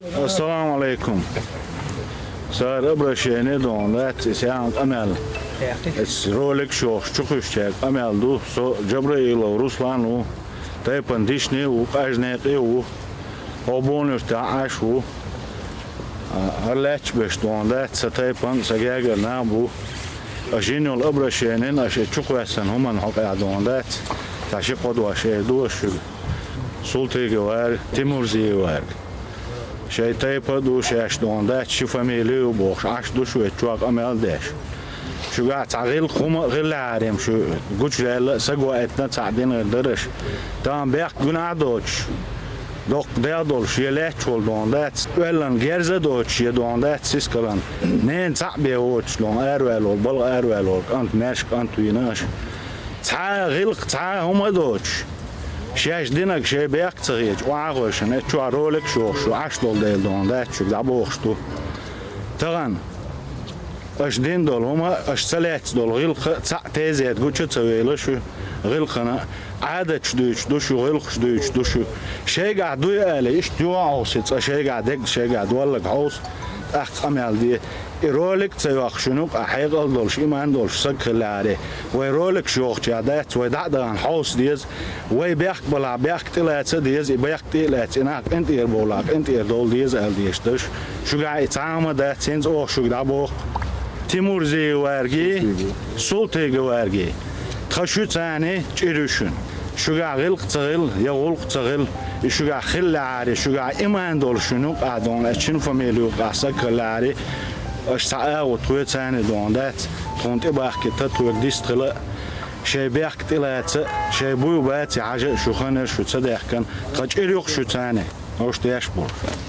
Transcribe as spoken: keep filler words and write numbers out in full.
Ассаламу алейкум. Сара обращение дона дац, и сян къамел. Эс ролик шох чухуш чек къамел ду, со Джабраилов Руслан ву, тайпан дишни ву, къажнекъи ву, обонуш та аш ву. Арлач беш дона дац, са тайпан, са гагар на бу. А жинул обращение, а ше чухвасан хуман хокъя дона дац, та ши къодваш эр дуаш шуг. Султыгы вар, Тимурзиевар. Шай тайпа ду шеш дона дац, ши фамилию бохш, аш ду шу чуа къамел деш. Шуга ца гъил хума гъил арем шу гуч лела сагва этна ца дин гъир дырыш. Там бяк гуна доч. Док дел дол ши леч вол дона дац. Уэллан герза доч ши дона дац сискалан. Нен ца бе воч лон эр вел вол, бал эр вел вол, къант мерш, къант винаш. Ца гъил ца хума доч. Шеш динаг шей бяк ца гъеч, уа гъошан, э чуа ролик шох шу, аш дол дел дона дац, шу да бохш ду. Таган. Аш дин дол хума, аш ца лец дол гъилха, ца тезет гуча ца вейла шу гъилхана. Адач дуйч ду шу, гъилхш дуйч ду шу. Шейга дуй али, иш дуа ауси, ца шейга дег, шейга дуаллаг хаус, ах къамел ди. И ролик ца юах шунук, а хьекъал долш, иман долш, саг хилари. Вай ролик шох ча дац, вай да даан хаус диз, вай бяк бала, бяк тилаца диз, и бяк тилац, и нах къинтир бола, къинтир дол диз ал дишташ. Шуга и цама дац, сенц ох шуг да бох. Тимурзиеварги, Султыгы варги. Тха шу цани чирюшун. Шуга гъилх цагъил, я гъулх цагъил, и шуга хиллари, шуга иман дол шуну къадон, а чин фамилию къаса калари, аш саа вот хуе цани дон дац, тхун ти бахки та туер дистхила, шей бяк тилаца, шей бую баци хажа шухана шу цадехкан, тха чирюх шу цани, ош деш бур.